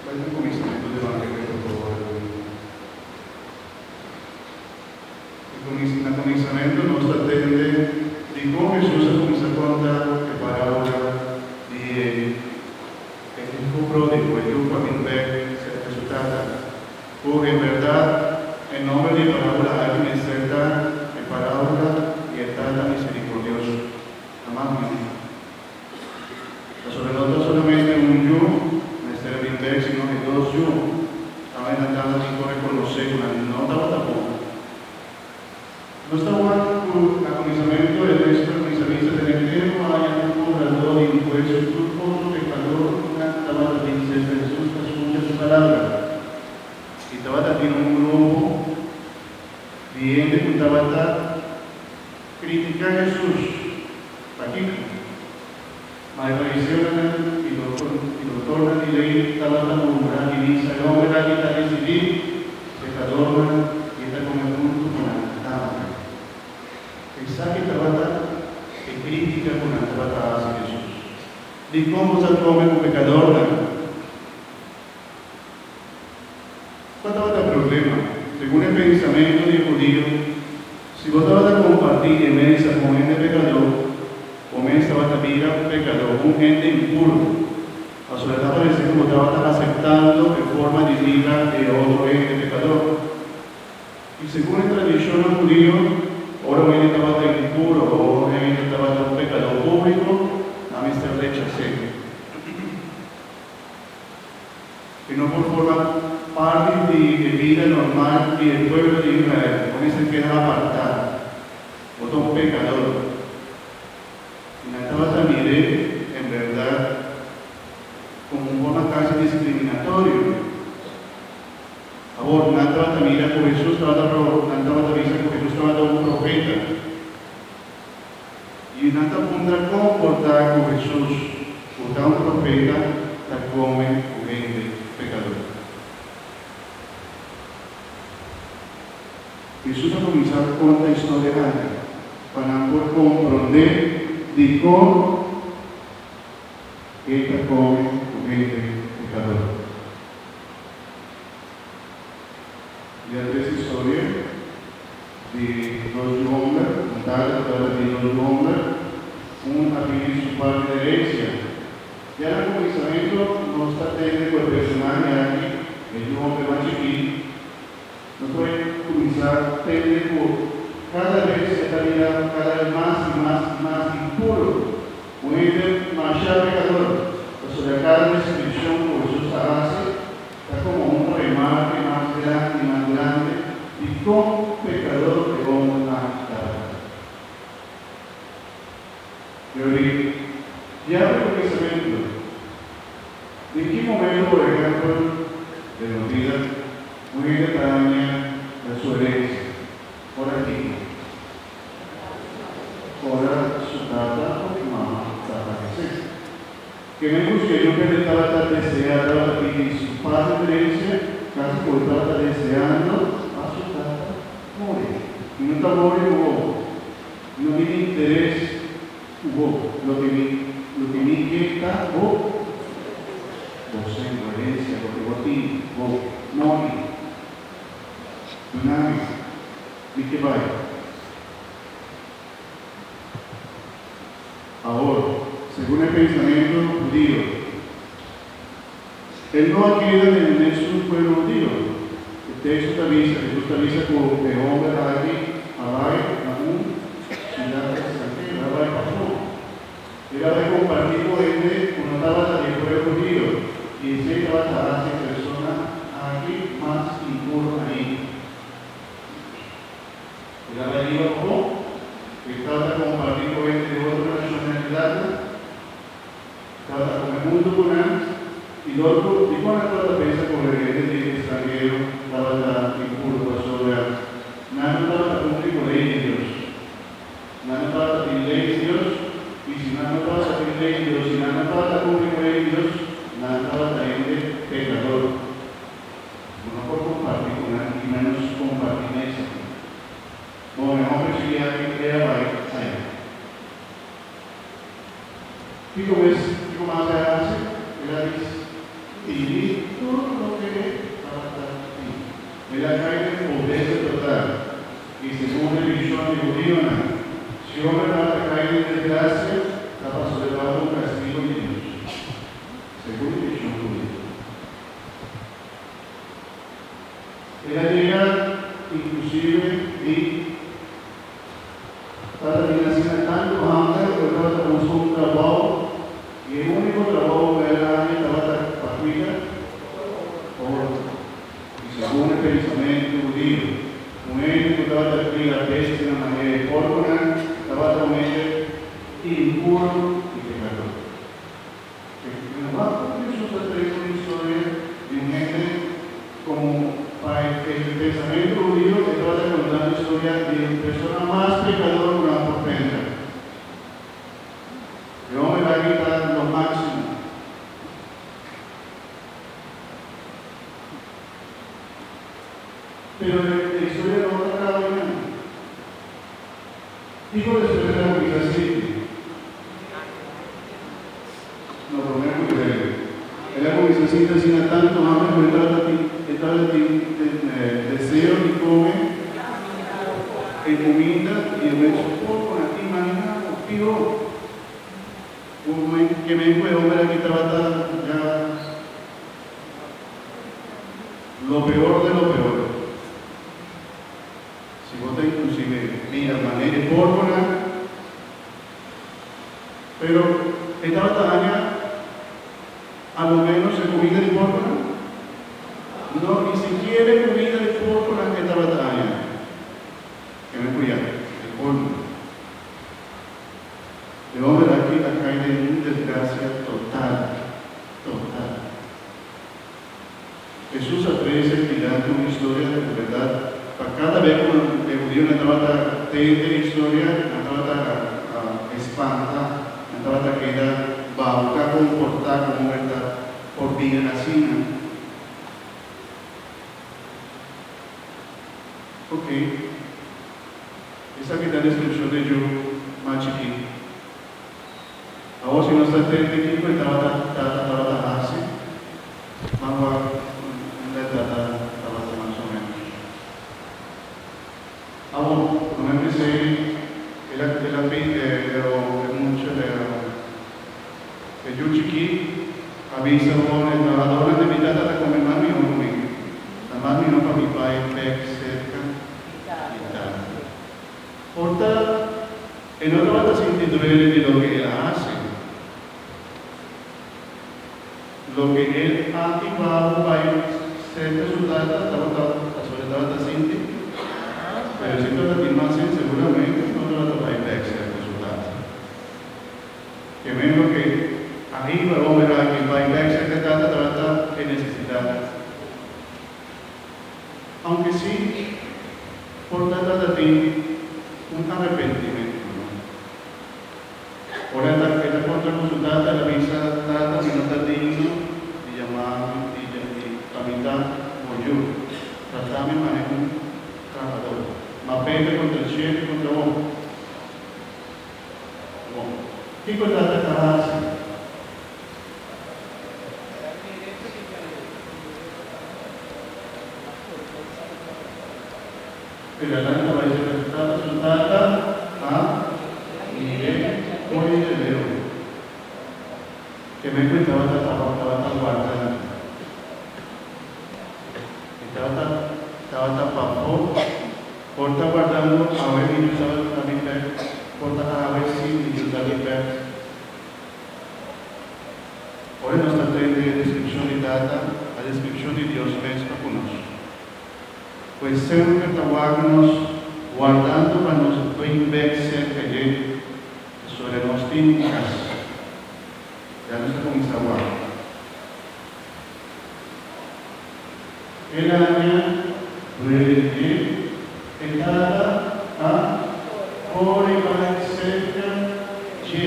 Bai na kuminsamentu di Evangelio, por fabor, Edwin. Na kuminsamentu nos ta tende dikon Hesus a kuminsá konta e parábola di e hijo pródigo, e yu ku a bin bèk serka su tata. Ku en bèrdat e nòmber di e parábola aki mester ta e parábola di e tata miserikordioso. Ta mas mihó. Pasobra no ta solamente un yu mester a bin bek, sino e dos yu. Tambe nan tata tin ku rekonosé ku nan no tabata bon. Nos ta wak ku na kuminsamentu e teksto ta kuminsá bisa den e tempu a haña un kobradó di impuesto tur otro pekadornan tabata bin serka Hesus pa skucha su palabra. I tabata tin un grupo di hende ku tabata Critica Hesus, Pakiko? Ma e fariseonan i doktornan di lei tabata murmurá i bisa, E homber aki ta risibí pekadornan i e ta kome huntu ku nan tambe. Esaki tabata e critica ku nan tabata hasi Hesus. Dikon bo ta kome ku pekadornan? Kua tabata e problema? Segun e pensamentu di e hudio, si bo tabata kompartí e mesa ku un hende pekadó, bo mes tabata bira un pekadó, un hende impuru. Pasobra ta paresé ku bo tabata aseptando e forma di bida di e otro hende pekadó. I segun e tradishonnan hudio, ora un hende tabata impuru o un hende tabata un pekadó públiko, nan mester rechas'é. E no por forma parti di e bida normal di e pueblo di Israel, bo mester keda apartá. Bo ta un pekador. I nan tabata mir'é, en bèrdat, komo un forma kasi diskriminatorio. Awor, nan tabata mira ku Hesus tabata pro, nan tabata bisa ku Hesus tabata un profeta. I nan ta puntra kon por ta ku Hesus, ku ta un profeta, ta kome ku hende pekadó. Hesus a kuminsá konta e storia aki pa nan por komprondé dikon e ta kome ku hende pekadó. Dia tres historia di dos yu homber, un tata ku tabata tin dos yu homber, un a pidi su parti di herencia. Ya na kuminsamentu nos ta tende ku e personahe aki, e yu homber mas chikí, nos por kuminsá tende ku kada bes e ta bira kada bes mas i mas i mas impuro, un hende masha pekador, pasobra kada deskripshon ku Hesus ta hasi Ta komo un remarke mas grandi mas grandi di kon pekador e homber aki tabata. Yori, ya pa kuminsamentu, den ki momento por ehèmpel den nos bida un hende ta haña su herensia? Ora kiko? Ora su tata òf mama ta falesé. Ke men ku su loke el tabata deseá tabata pidi su pas di herencia, kasi ku el tabata deseando pa su tata muri. Mi no ta mori ku bo. Mi no tin interes ku bo. Loke mi loke mi ke ta bo bo sen, bo herencia, loke bo tin, bo moni. Duna mi. Mi ke bai. Awor, segun e pensamentu hudio, e no a keda den e mesun pueblo hudio. E teksto ta bisa, Hesus ta bisa ku e homber aki a bai na un siudat ekstranhero, el a bai pafó. El a bai kompartí ku hende ku no tabata di e pueblo hudio, i esei tabata hasi e persona aki mas impuro ainda. El a bai riba pafó, e tabata kompartí ku hende di otro nashonalidatnan, e tabata kome huntu ku nan, i dor ku dikon nan tabata pensa ku e hende di estranhero tabata impuru pasobra nan no tabata kumpli ku lei di Dios. Nan no tabata tin lei di Dios, i si nan no tabata tin lei di Dios, si nan no tabata kumpli ku lei di Dios, nan tabata hende pekador. Bo no por comparti cu nan y menos comparti mesa cu nan. Bo mehor ricibi aki e a bay aya. Kico mes, kico mas e a haci? El a bisa. pidi tur loke e tabata tin. El a kai den pobresa total, i segun religion di hudionan, si homber tabata kai den desgrasia, ta pasobra e tabata un kastigo di Dios, segun religion hudio. El a yega inklusive di Tata tin asina tantu hamber ku e tabata buska un trabou i e úniko trabou ku el a haña tabata pa kuida porko. I segun e pensamentu hudio, un hende ku tabata kuida bestianan manera e porkonan tabata un hende impuro i pekador. Wak ku Hesus a trese un historia di un hende komo pa e pensamentu hudiu e tabata kontando historia di un persona mas pekador ku nan por pensa. E homber aki ta lo máksimo. Pero e historia no ta kaba einan. Kiko despues el a kuminsá sinti? No, promé ku duele. El a kuminsá sinti asina tantu hamber ku e tabata tin e tabata tin deseo di kome e kuminda di e mes porkonan. Imaginá bo pió ku kemen ku e homber aki tabata ya lo peor de lo peor. Si bo ta inclusive mira manera e porconan, pero e tabata haña a lo menos e comida di porconan? No, ni sikiera e comida di porconan e tabata haña. Ke me cuya e colmo. E homber aki a cay den un desgracia total, total. Hesus a trese dilanti un historia ku bèrdat pa kada bes ku e hudionan tabata tende e historia, nan tabata espanta, nan tabata keda bauka komportá komo bèrdat por bira asina. Ok, esaki ta deskripshon di yu mas chikí. Awor si nos ta tende kiko e tabata tata tabata hasi, ban wak unda e tata tabata mas o menos. Awor, prome p'esei el a el a bin e e e mucha e e yu chikí a bisa bon e trahadornan di mi tata ta kome mas mihó ku mi, ta mas mihó pa mi bai bèk serka mi tata. Por ta e no tabata sinti duele di loke el a hasi. Loke el a hibabo bai serka su tata tabata pasobra e tabata sinti, pero si tabata tin mas sin seguramente no tabata bai bek serka su tata. Ke men loke a hiba e homber aki bai bek serka e tata tabata e nesesidat. Aunke si, por ta tata tin un arepentimentu, no? Ora e ta e ta kontra ku su tata, el a bisa, Tata, mi no ta digno di yama mi di di pa mi ta bo yu. Trata mi manera un trahador. Ma peka kontra shelu i kontra bo. Bon, kiko tata ta hasi? Pero nan ta bai serka su tata, su tata a mir'é for di e leu. Keme ku e tabata tabata warda nan. E tata tabata pafó, por ta wardando awe mi yu tabata bin bèk, por ta awe sí mi yu ta bin bèk. Ora nos ta tende e deskripshon di Tata, a deskripshon di Dios mes pa ku nos. Ku e semper ta wak nos wardando pa nos brin bek serka dje, pasobra nos tin un kas. Ya nos ta kuminsá wak. El aña duele di dje, e tata a kore bai serka dje,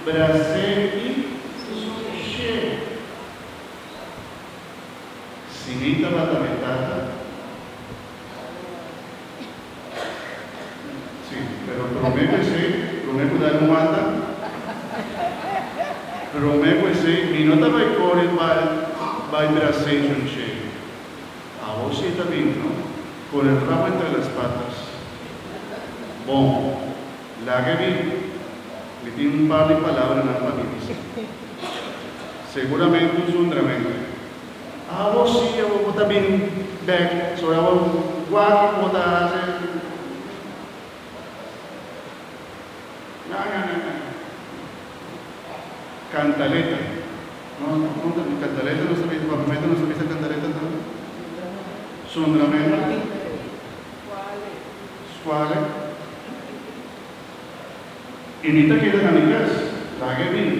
bras'é i sush'é. Si mi tabata mi tata, sí, pero promé ku esei, promé ku dal un wanta, promé ku esei mi no ta bai kore bai. Bai bras'é chunch'é. Awor sí ta bin, no? Con el rabo entre las patas. Bon, laga e bin. Mi tin un par di palabranan pa mi bisa. Seguramente un zundramentu. Awor sí awor bo ta bin bek, so awor wak ku bo ta hasi. No, no, no, no. Cantaleta. No, no ta cantaleta nos ta bisa, papiamento nos ta bisa cantaleta tambe. Zundramento. Squale. I mi ta keda na mi kas. Laga e bin.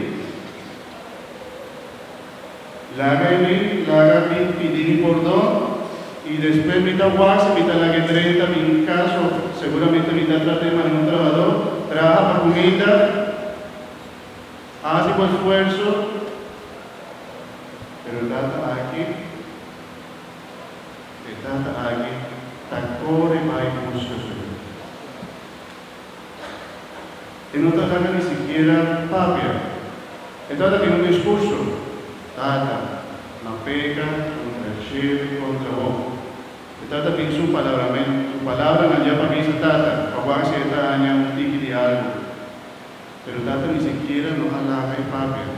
Laga e bin, laga bin pidi mi pordon i despues mi ta wak si mi ta laga e drenta mi kas of seguramente mi ta trat'é manera un trabadó, traha pa kuminda, hasi bo esfuerso, pero e tata aki, e tata aki ta kore bai buska su yu. E no ta laga ni sikiera papia. E tata tin un diskurso, Tata, m'a peka kontra shelu i kontra bo. E tata tin su palabramen, su palabranan ya pa bisa tata, pa wak si e ta haña un tiki di algu. Pero tata ni sikiera no a laga e papia.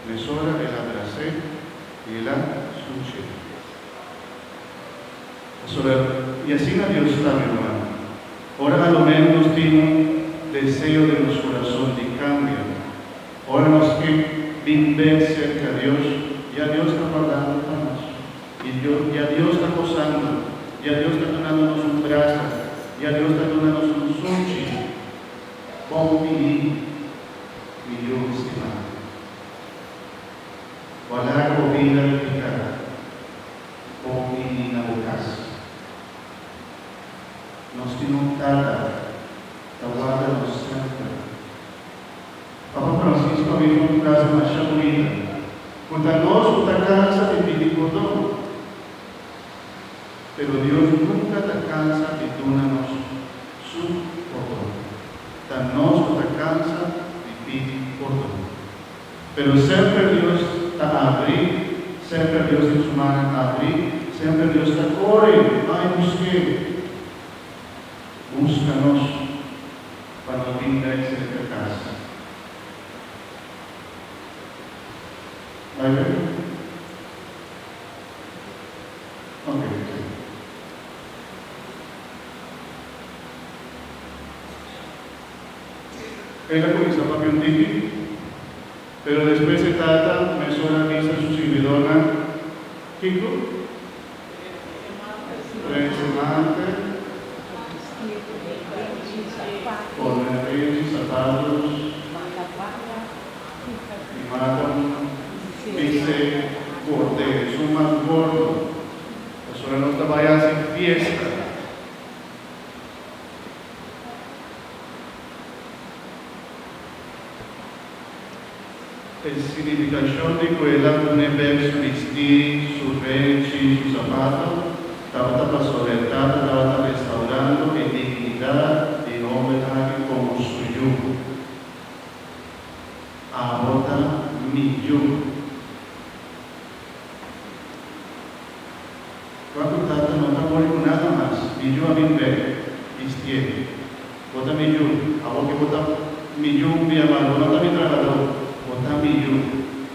Mesora el a bras'é i el a sunch'é. Pasobra, i asina Dios ta, mi ruman. Ora a lo menos nos tin un deseo den nos kurason di kambia, ora nos ke bin bek serka Dios, ya Dios ta wardando pa nos. I Dios, ya Dios ta gosando, ya Dios ta dunando nos un brasa, ya Dios ta duna nos un sunchi. Bon bini, mi yu stimá. Bo a laga bo bida di piká. Bon bini na bo kas. Nos tin un Tata ta warda nos semper. Papa Francisco a bisa un frase masha bunita, ku ta nos ku ta kansa di pidi pordon, pero Dios nunka ta kansa di duna nos su pordon. Ta nos ku ta kansa di pidi pordon. Pero semper Dios ta abri, semper Dios tin su mannan abri, semper Dios ta kore bai busk'é. Buska nos pa no bin bek serka kas. Bai bek? Ok, si. El a kuminsá papia un tiki, pero despues e tata mesora a bisa su sirbidornan, Kiko? Trese mante, pone renchi sapatos i mata un bisé gordé, esun mas gordo, pasobra nos ta bai hasi fiesta. E signifikashon di ku el a pone bek su bistí, su renchi, su sapato, tabata pasobra e tata tabata restaurando e dignidat di e homber aki komo su yu. Abo ta mi yu. Wak ku tata no ta mori ku nada mas, mi yu a bin bek, bistié. Bo ta mi yu, awor ke bo ta mi yu un bia mas, bo no ta mi trahadó, bo ta mi yu,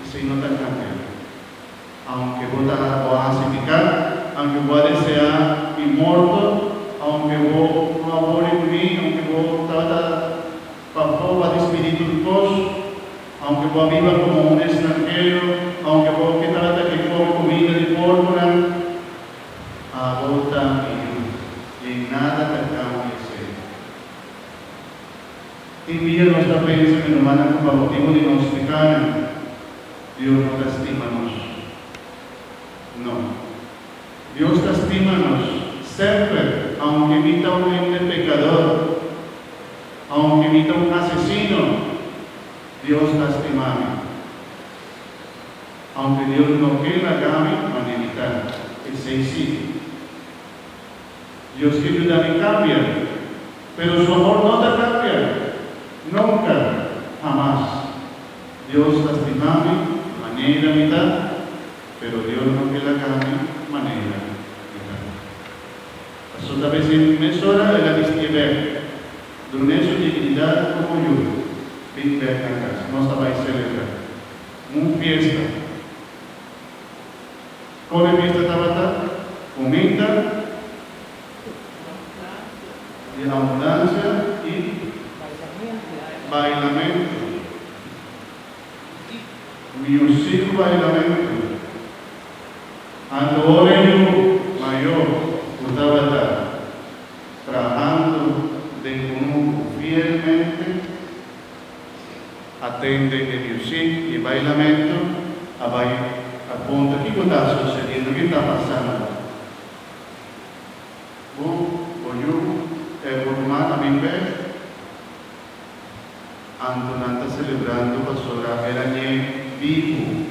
esei no ta kambia. Aunke bo ta bo a hasi piká, aunke bo a deseá mi morto, aunke bo no a mori ku mi, aunke bo tabata pafó bo a dispidí tur kos, Aunke bo a biba komo un estranhero, aunke bo ke tabata ke kome kumida di porkonan, abo ta mi yu, i nada ta kambia esei. Tin bia nos ta pensa mi rumannan ku pa motibu di nos pekanan, Dios no ta stima nos. No. Dios ta stima nos semper, aunke mi ta un hende pekador. Aunke mi ta un asesino, Dios ta stima mi. Aunke Dios no ke laga mi mane mi ta, esei sí. Dios ke yuda mi kambia, pero su amor no ta kambia, nunka, hamas. Dios ta stima mi manera mi ta. Pero Dios no ke laga mi manera mi ta. Pasobra ta besi mesora el a bistié bek, dun'é su dignidat komo yu, bin bek na kas. Nos ta bai selebrá un fiesta. Kon e fiesta tabata? Kuminda di abundansia i bailamentu. Music bailamentu. Anto ora e yu mayó ku tabata trahando den kunuku fielmente a tende e music i bailamentu, a bai a puntra, Kiko ta sosediendo? Kiko ta pasando? Bo, bo yu, e bo ruman a bin bek? Anto nan ta selebrando pasobra el a ñe bibu.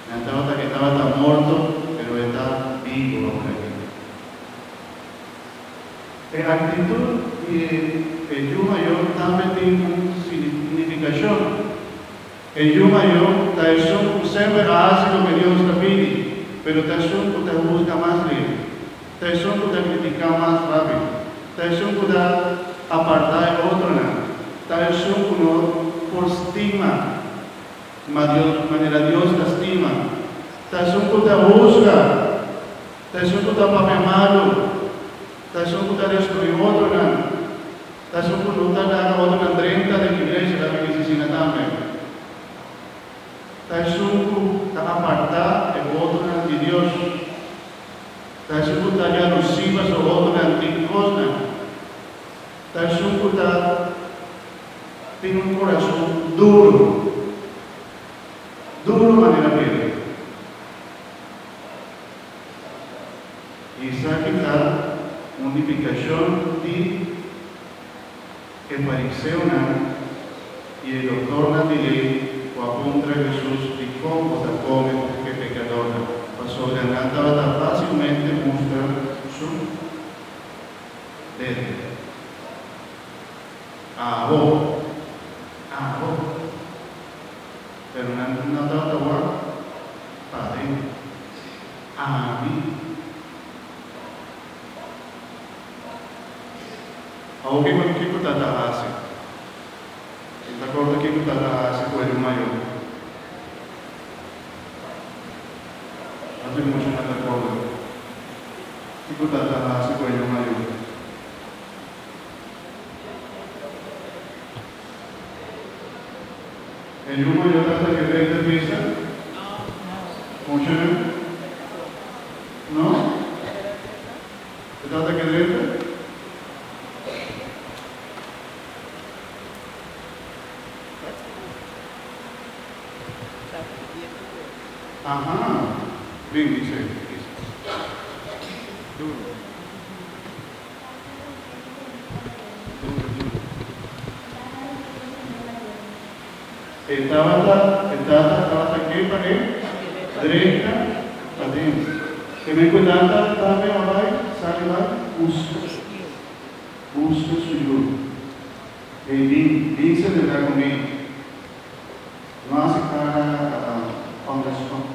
Nan tabata e tabata morto, pero e ta bibu awor aki. E actitud di e yu mayor tambe tin un significacion. E yu mayor ta esun cu semper a haci loke Dios ta pidi, pero ta esun cu ta huzga mas lihe, ta esun cu ta critica mas rapido, ta esun cu ta aparta e otronan, ta esun cu no por stima ma Dios manera Dios ta stima, ta esun cu ta huzga, ta esun cu ta papia malu, ta esun cu ta destrui otronan. Ta esun ku no ta laga otronan drenta den iglesia ta bini asesina tambe. Ta esun ku ta apartá e otronan di Dios. Ta esun ku ta yalusí pasobra otronan tin kosnan. Ta esun ku ta tin un kurason duru, duru manera piedra. Esaki ta un nifikashon di e fariseonan i e doktornan di lei ku a puntra Hesus dikon bo ta kome ku e pekadornan, pasobra nan tabata fásilmente mustra su dedo. Abo, abo. Pero nan no tabata wak paden. Ami. Awor kiko kiko tata hasi? Ken ta korda kiko tata hasi ku e yu mayor? Anto e muchanan ta korda kiko tata hasi ku e yu mayor. E yu mayor tata ke drenta bisa? Muchanan? No? E tata ke drenta? Aha! Bin, bisa, bisa. Duro. E tabata, e tata tabata ke pa e drenta paden. Te men ku e tata tambe a bai, sali bai buska, buska su yu. Ey bin, bin selebrá ku mi. No hasi kara on the spot.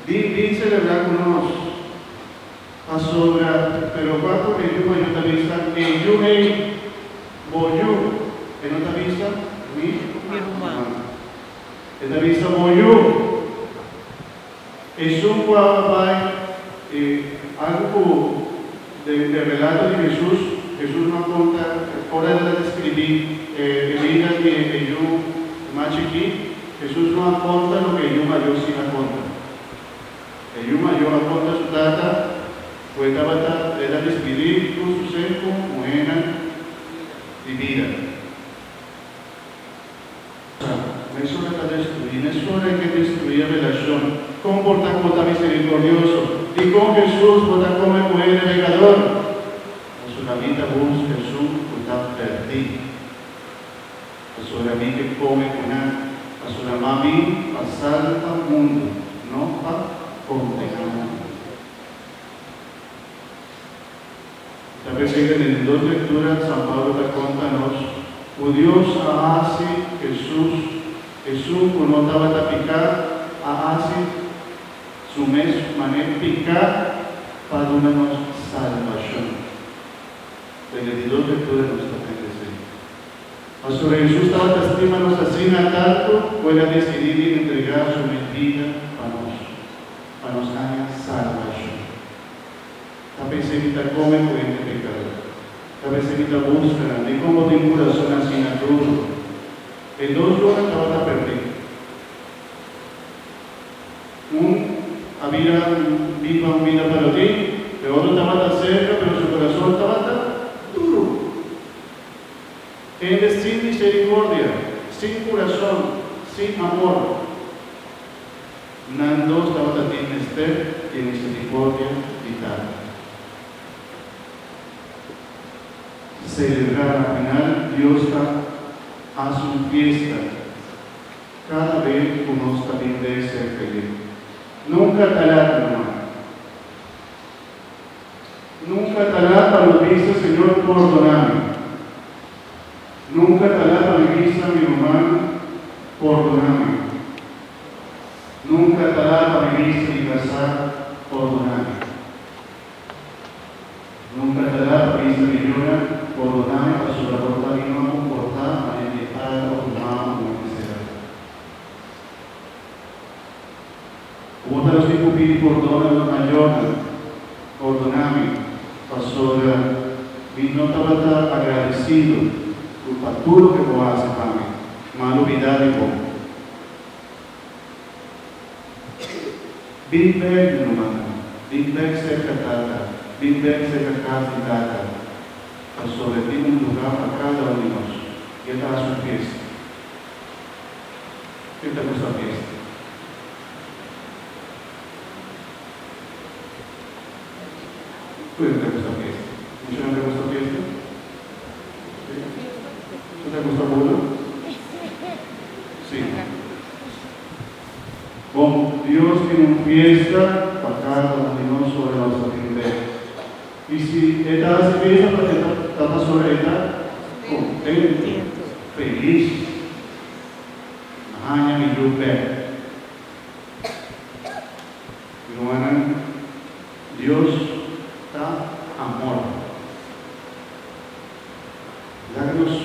Bin, bin selebrá ku nos. Pasobra, pero kua ku e yu mayor ta bisa, E yu ei, bo yu, e no ta bisa, Mi ruman. E ta bisa, Bo yu. Esun ku a bai e algu ku den e relato di Hesus, Hesus no a konta ora el ta deskribí e bida di e yu mas chikí, Hesus no a konta loke e yu mayor sí a konta. E yu mayor a konta su tata ku e tabata el a despidí ku su sinku muhénan di bida. Mesora ta destruí, mesora e ke destruí e relashon. Kon por ta ku bo ta miserikordioso? Dikon Hesus bo ta kome ku hende pekador? Pasobra mi ta buska esun ku ta pèrdí. Pasobra mi ke kome ku nan, pasobra ma mi pa salba mundu, no pa kondená mundu. Ta p'esei ku den dos lektura San Pablo ta konta nos ku Dios a hasi Hesus. Esun ku no tabata piká a hasi su mes manera piká pa duna nos salbashon. Den e di dos lektura nos ta tende esei. Pasobra Hesus tabata stima nos asina tantu ku el a disidí di entregá su mes bida pa nos, pa nos haña salbashon. Ta p'esei mi ta kome ku hende pekadó. Ta p'esei mi ta buska nan. Dikon bo tin kurason asina duru? E dos yunan tabata pèrdí. Un a bira biba un bida parodí, e otro tabata serka pero su kurason tabata duru. Hende sin misericordia, sin curason, sin amor. Nan dos tabata tin mester di e misericordia di Tata. Celebra na final Dios ta haci un fiesta cada be cu nos ta bin den cerca dje. Nunca ta lat, ruman. Nunca ta lat pa no bisa, Señor, pordona mi. Nunca ta lat pa mi bisa mi ruman, pordona mi. Nunca ta lat pa mi bisa mi casá, pordona mi. Nunca ta lat pa bisa mi yunan, pordona mi pasobra bo ta mi no a comportá manera mi tata of mi mama cu mi mester a. Bo ta nos tin ku pidi pordon na nos mayornan. Pordoná mi, pasobra mi no tabata agradesido ku pa tur loke bo hasi pa mi. Ma lubidá di bo. Bin bèk, mi rumannan. Bin bèk serka Tata. Bin bèk serka kas di Tata, pasobra tin un lugá pa kada un di nos. I e ta hasi un fiesta. Ken ta gusta fiesta? Tur hende ta gusta fiesta. Muchanan ta gusta fiesta? Sí. Bo ta gusta bolo? Sí. Bon, Dios tin un fiesta pa kada un di nos ora nos ta bin bek. I si e ta hasi fiesta pa e ta pasobra e ta contento, felis. A haña mi yu bek. Mi rumannan, Dios ta amor. Laga nos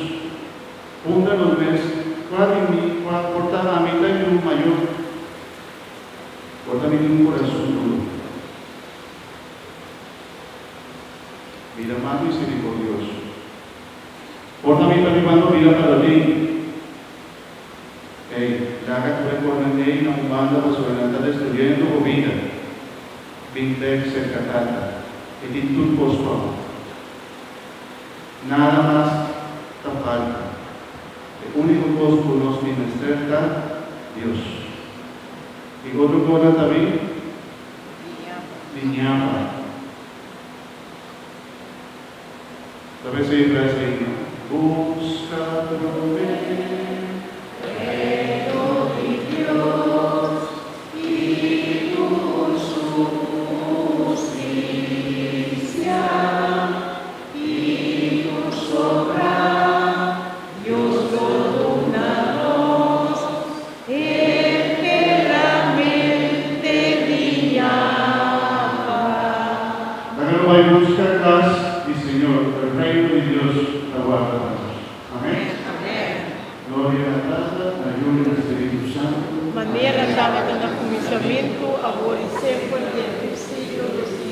puntra nos mes, Kua di mi, kua por ta ami ta yu mayor? Por ta mi tin un kurason duru? Bira mas miserikordioso. Por ta mi ta bibando bida parodí? Ey, laga tur e kosnan ey na un banda pasobra nan ta destruyendo bo bida. Bin bek serka Tata. E tin tur kos pa bo. Nada mas ta falta. E úniko kos ku nos tin mester ta Dios. I otro kosnan ta bin di ñapa. Ta p'esei frase ei no. Buska promé. Reino di Dios i tur su hustisia, i tur sobrá Dios lo duna nos enteramente di Yahweh. Laga no bai buska kas di Señor, pero Reino di Dios ta warda pa nos. Amen. Gloria na Tata, na Yu i na Spiritu Santu. Manera tabata na kuminsamentu, awor i semper, den tur siglo di siglo.